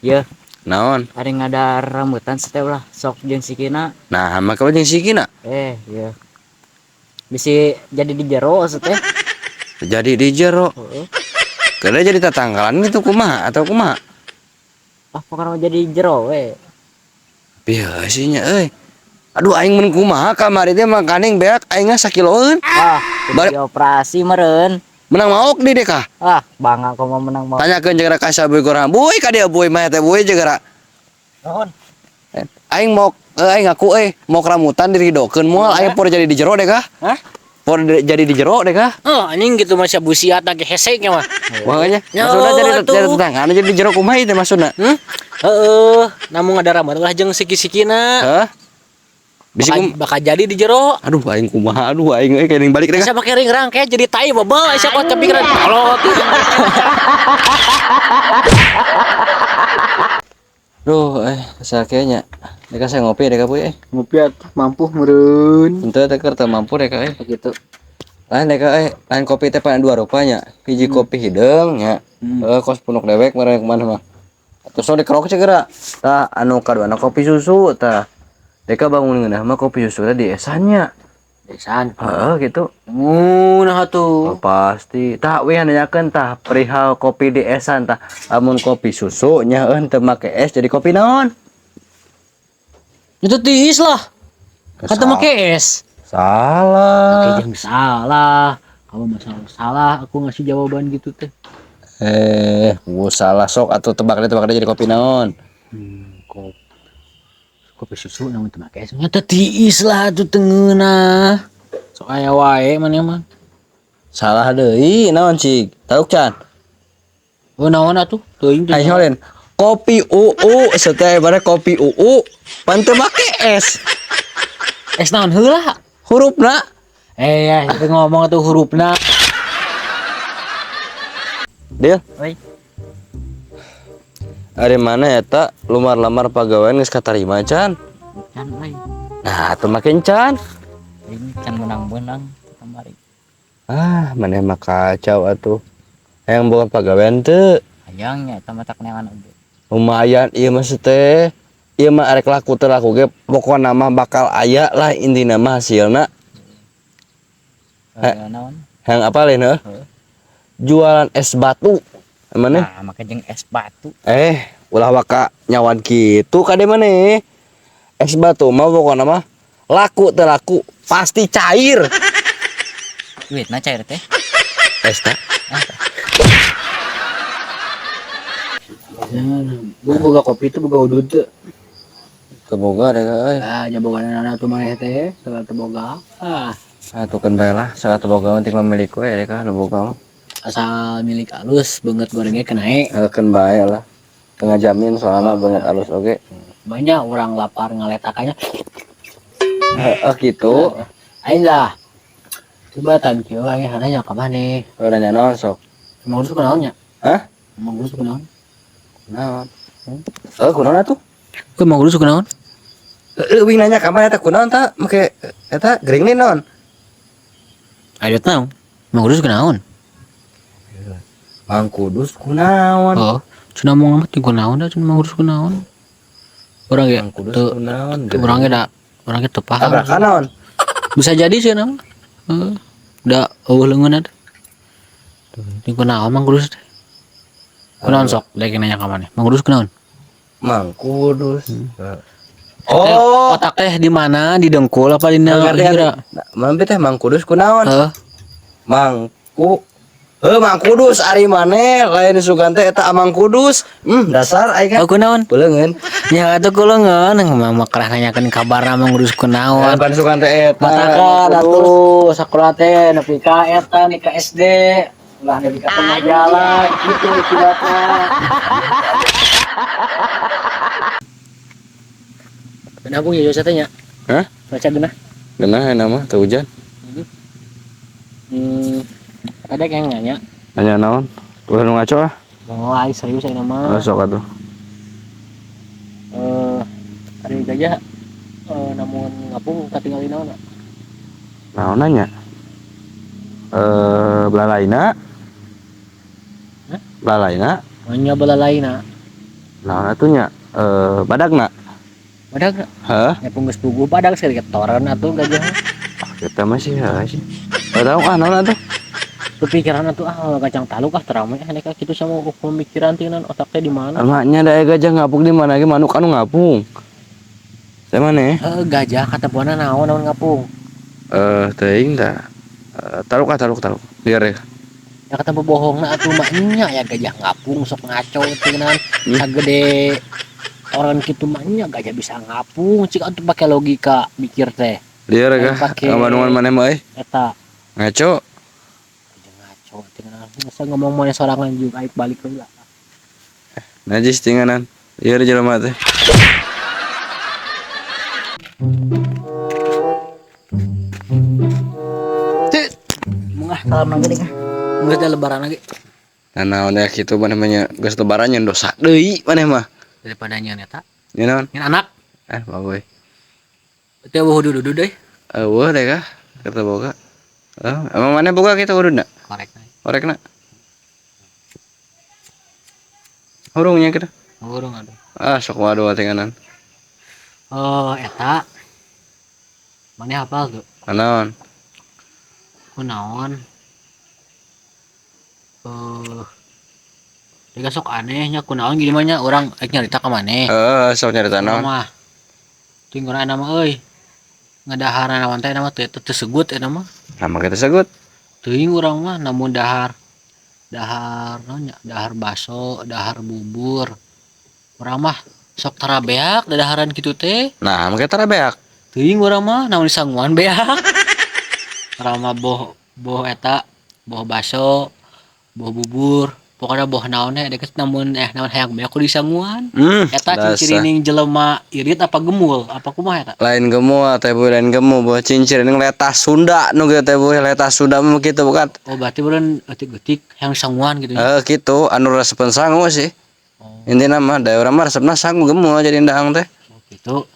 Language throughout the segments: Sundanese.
Ye. Naon? Ari ngadar rambutan sete ulah sok jeung sikina. Nah, make jeung sikina. Ye. Bisi jadi di jero sete. Jadi di jero. Heeh. Kada jadi tatanggalan itu kumaha atau kumaha? Ah, pokokna mah jadi jero we. Bieu sih nya euy. Aduh aing mun kumaha kamari teh makaning beak aing sakiloeun. Ah, Balik. dioperasi meureun. Menang maok di deka. Ah, bangga kok mau menang maok. Tanyakeun jeung ka sabuy korang. Buy ka dia buy mah teh buy jeung gara. Nuhun. Aing mau aing ngaku euy, mau keramutan diridokeun moal aing por jadi di jero deh kah? Hah? Por jadi di jero deh kah? Oh, anjing gitu mah busiat lagi hese nya mah. Makanya Ya, maksudna jadi atuh. jadi tetangga jadi di jero kumaha ieu teh maksudna? Hmm? Heeh, namun ada rambutan ulah jeung siki-sikina. Hah? Bisi kum Bakal jadi di jero. Aduh aing kumaha aduh aing euy keuning balik deh kah? Bisa pakai ring rangke jadi tai bebel sia kok kepikiran kolot. Duh, sakenya. Deka saya ngopi deka puy. Ngopi atuh mampu meureun. Henteu teh keur teu mampu deka euy. Gitu. Lain deka euy, lain kopi teh pan dua rupanya. Hiji kopi hideung nya. Heeh, kos punuk dewek meureun kumaha mah. Terus dikerok segera. Tah anu kaduana kopi susu tah. Deka bangun ngeunah mah kopi susu teh di esannya. Esan. Heeh gitu. Nah atuh. Oh, pasti. Tah we nanyakeun tah perihal kopi di esan tah. Amun kopi susu nya heuh teu make es jadi kopi naon? Itu tiis lah. Kata make es. Salah. Oke, jangan salah. Kalau masalah salah, aku ngasih jawaban gitu teh. Gua salah sok atau tebak deh jadi kopi naon? Kopi susu namun teu make es. Nya teh tiis lah atuh teu ngeunah. Sok aya wae maneh mah. Salah deui naon cik? Tahu can? Oh naon atuh? Teuing teh. Ayo lain. Kopi UU setelah bare kopi UU pan teu make es. Es naon heula? Hurufna. Ya itu ngomong atuh hurufna. Dil. Oi. Ari mana eta lumar-lamar pagawean geus katarima can? Can euy. Nah, atuh makin can. Ini can menang-menang kamari. Ah, maneh mah kacau atuh. Hayang boga pagawean teu? Hayang nya eta mah tak neangan oge. Lumayan ieu mah teh. Ieu mah arek laku teu laku ge pokona mah bakal aya lah intina mah hasilna. Naon? Hayang apa lain heuh? Heeh. Jualan es batu. Maneh? Nah, make jeung es batu. Ulah waka nyawan kitu kade maneh. Es batu mah pokona mah laku teu laku pasti cair. Duitna cair teh. Es teh. Gua boga kopi itu boga udud teu. Teu boga deh euy. Ah, nya boga nana tuh maneh teh, salah teu boga. Ah. Ah, tuh kan bae lah, salah teu boga mah tinggal milik we deh kah nu boga mah. Asal milik alus beungeut gorengnya kena. Keun bae lah. Teu ngajamin soalna beungeut alus oge. Banyak orang lapar ngaletakannya. Heeh gitu. Aing lah. Coba tan kieu aing nanya ka maneh. Oh, nanya naon sok? Emang lu kunaon nya? Hah? Emang lu kunaon? Kunaon? Heuh, kunaon atuh? Kok emang lu kunaon? Heuh, wing nanya ka maneh eta kunaon ta? Make eta gering nih naon? I don't know. Emang lu kunaon? Mang Kudus kunaon? Oh, cenah mau ngamat di kunaon da cenah Mang Kudus kunaon? Urang ge Mang Kudus teu kunaon? urang ge da urang ge teu paham. Tabrakan naon? Bisa jadi sih naon. Heeh. Da eueuh leungeun atuh. Di kunaon Mang Kudus teh? Kunaon sok dek nanya ka maneh. Mang Kudus kunaon? Mang Kudus. Oh, otak teh di mana? Di dengkul apa di Ngerti, hira? Mampi teh Mang Kudus kunaon? Heeh. Mangku Heuh Mang Kudus ari maneh lain sugan teh eta Mang Kudus. Dasar aing kan. Oh kunaon? Kuleungeun. Ya atuh kuleungeun mah kerah nanyakeun kabarna Mang Kudus kunaon. Ban sugan teh eta. Matakan atuh sakola teh nepi ka eta nepi ka SD. Ulah nepi ka tengah jalan gitu kibatna. Geunah bung ya teh nya. Hah? Baca geunah. Geunah enak mah teu hujan. Ada yang nanya. Nanya naon? Ulah nu ngaco ah. Oh, ai serius aing mah. Oh, sok atuh. Ari gajah namun ngapung katingali naon? Naon nanya? Belalaina. Hah? Belalaina. Nya belalaina. Naon atuh nya? Badagna. Badag. Hah? Ya punggus puguh badag sekali toren atuh gajah. Kita masih heuh sih. Tahu ah naon atuh? Kepikiran atuh ah kacang taluk ah teramai ah neka kitu sama pemikiran tingnan otaknya di mana? Emaknya da gajah ngapung di mana ge manuk anu ngapung. Saya mana? Heeh, gajah katempuanna naon naon ngapung. Teuing tah. Taluk ah taluk taluk. Liar ya. Ya ketemu bohongna atuh mah nya ya gajah ngapung sok ngaco tingnan sagede toren kitu mah nya gajah bisa ngapung cik atuh pake logika mikir teh. Liar ya kah? Bandungan mana mah euy? Eta. Ngaco. Ngaco tingnan. Masa ngomong mana sorangan juga aik balik heula. Najis tinganan. Liar jelema teh. Mungah kalau nang geuning ah. Geus da lebaran lagi. Nah, naon ya kitu maneh mah nya geus lebaran nya dosa deui maneh mah. Daripada nyeun eta. Nya naon? Nyeun anak. Bagoy. Teu eueuh hudud-hudud deui. Eueuh deh kah? Kata boga. Emang maneh boga kitu hududna? Korekna. Korekna. Hurung nya kitu. Hurung aduh. Ah, sok waduh tinganan. Oh, eta. Maneh hafal tuh? Naon? Kunaon? Tiga sok anehnya kunaon gini mah nya urang rek nyarita ka maneh. Heeh, sok nyarita naon? Mah. Ting urang nama euy. Ngadaharan naon teh nama teh teu segut eta mah. Nama kita segut. Teuing urang mah namun dahar dahar naon nya dahar baso, dahar bubur. Urang mah sok tara beak dadaharan kitu teh. Nah, make tara beak. Teuing urang mah namun disanguan beak. Urang mah boh boh eta, boh baso, boh bubur, pokoknya boh naon we deket namun naon hayang beak kudu disanguan. Eta cirining jelema irit apa gemul apa kumaha eta? Lain gemul teh boy, lain gemul boh cincirining letah Sunda nu kieu teh boy, letah Sunda mah kitu bukan. Oh, berarti beureun eutik-eutik hayang sanguan gitu nya. Heeh, kitu anu resepeun sangu sih. Oh. Intina mah da urang mah resepna sangu gemul jadi ndaang teh. Oh, kitu.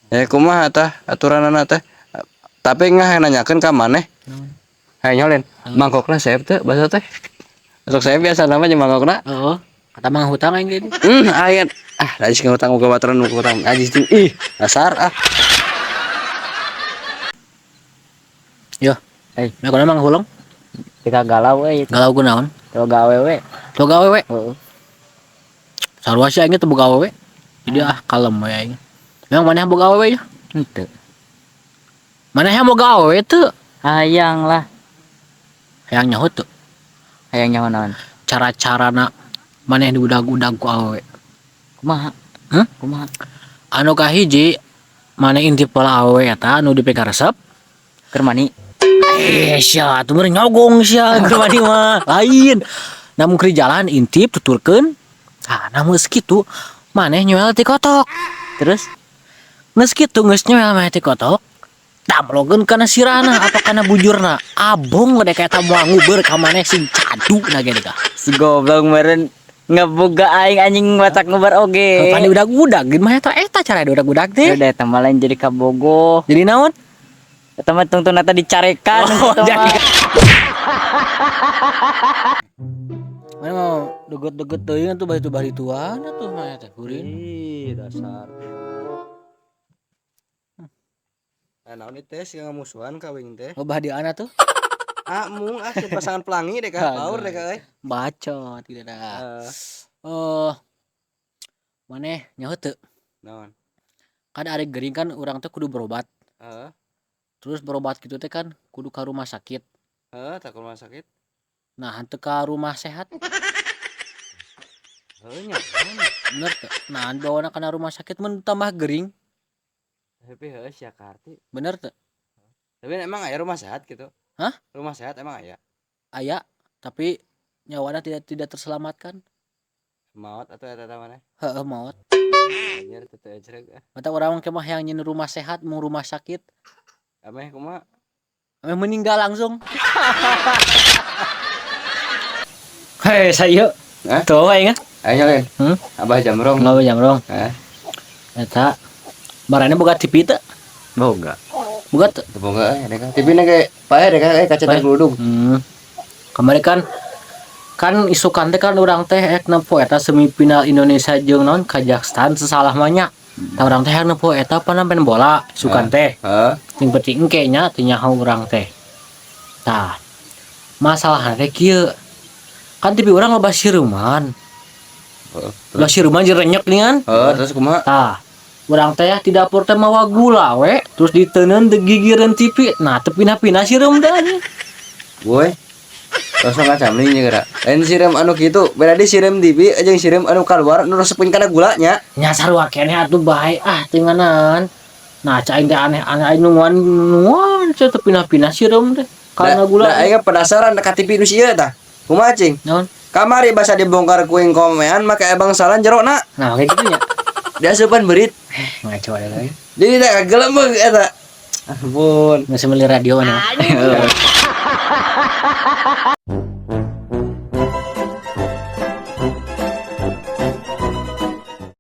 Ya kumaha tah aturanana teh. Tapi ngah nanyakeun ka maneh. Hayang nyolen. Mangkokna seep teu basa teh. Sok saya biasa nama jeung mangkokna. Heeh. Kata mang hutang aing ge. Aya. Ah, najis ngutang ka baturan hutang. Najis ting. Ih, dasar ah. Yo. Hey. Mangkokna mang hulong? Tika galau euy. Galau kunaon? Teu gawe we. Teu gawe we. Heeh. Sarua sih aing teu boga awewe. Jadi ah kalem we aing. Memang maneh boga awewe ya? Henteu. Maneh boga awewe teu? Hayang lah. Hayang nyaho teu? Hayang nyaho naon? Cara-carana maneh diudag-udag ku awewe. Kumaha? Hah? Kumaha? Anu kahiji maneh intip pola awewe eta anu dipikaresep keur mani. Sia atuh meureun nyogong sia keur mani mah. Lain. Namun keur jalan intip tuturkeun. Tah, namun geus kitu maneh nyoel ti kotok. Terus geus kitu geus nyoel maneh ti kotok. Tamlogeun kana sirahna apa kana bujurna. Abong gede kayak tamu nguber ka maneh sing cadu na ge deka. Si goblok meureun ngeboga aing anjing matak nguber oge. Pan diudag-udag geuning mah eta eta cara diudag-udag teh. Udah eta mah lain jadi kabogoh. Jadi naon? Eta mah tungtungna teh dicarekan. Oh, jadi. Mana mau deugeut-deugeut teuing atuh bari barituan atuh mah teh kuring. Ih, dasar. Naon teh sih ngamusuhan kawin teh. Oh, bah di ana tuh. Ah, mung ah pasangan pelangi deh kah, paur deh kah euy. Bacot gitu dah. Oh. Maneh nyaho teu? Naon? Kan ari gering kan urang teh kudu berobat. Heeh. Terus berobat kitu teh kan kudu ka rumah sakit. Heeh, tah ka rumah sakit. Nah, henteu ka rumah sehat. Heuh nya. Bener teu? Nah, bawana kana rumah sakit mun tambah gering. Tapi heuh sia karti. Bener teu? Tapi emang aya rumah sehat gitu? Hah? Rumah sehat emang aya? Aya, tapi nyawana tidak terselamatkan. Maot atuh eta teh maneh? Heeh, maot. Anjir teu teu ecreg ah. Mata urang mah hayang nyeun rumah sehat mun rumah sakit. Ameh kumaha? Ameh meninggal langsung. Hei, sayo. Hah? Tuh aing ah. Aing lain. Abah Jamrong. Abah Jamrong. Hah? Eta barane boga TV teu? Boga. Boga teu? Teu boga euy, deka. TV na ge pae deka euy kaca teh gludung. Kamari kan Kan isukan teh kan urang teh ek nempo eta semifinal Indonesia jeung naon Kazakhstan sesalah mah nya. Tah, urang teh hayang nempo eta apa main bola isukan teh. Heeh. Sing penting engke nya teu nyaho urang teh. Tah, masalahna teh kieu. Kan TV urang loba sireuman. Heeh. Loba sireuman jeung renyek nih kan. Heeh, terus kumaha? Tah, urang teh di dapur teh mawa gula we, terus diteundeun di gigireun TV. Nah, teu pindah-pindah sireum teh anjing. Woi. Langsung ngacamling nya geura. Lain sireum anu kitu, beda di sireum TV jeung sireum anu kaluar nu resepkeun kana gula nya. Nya sarua keneh atuh bae ah teu nganan. Nah, cai teh aneh-aneh aing nungguan nungguan teu pindah-pindah sireum teh. Karena gula. Da aing penasaran ka TV nu sieun tah. Kumaha, cing? Naon? Kamari basa dibongkar kuing komean make abang salan jerona. Nah, kayak gitu nya. Diasupan berit. Ngaco ada lagi. Jadi tak gelemeng eta. Ampun. Masih beli radio nih.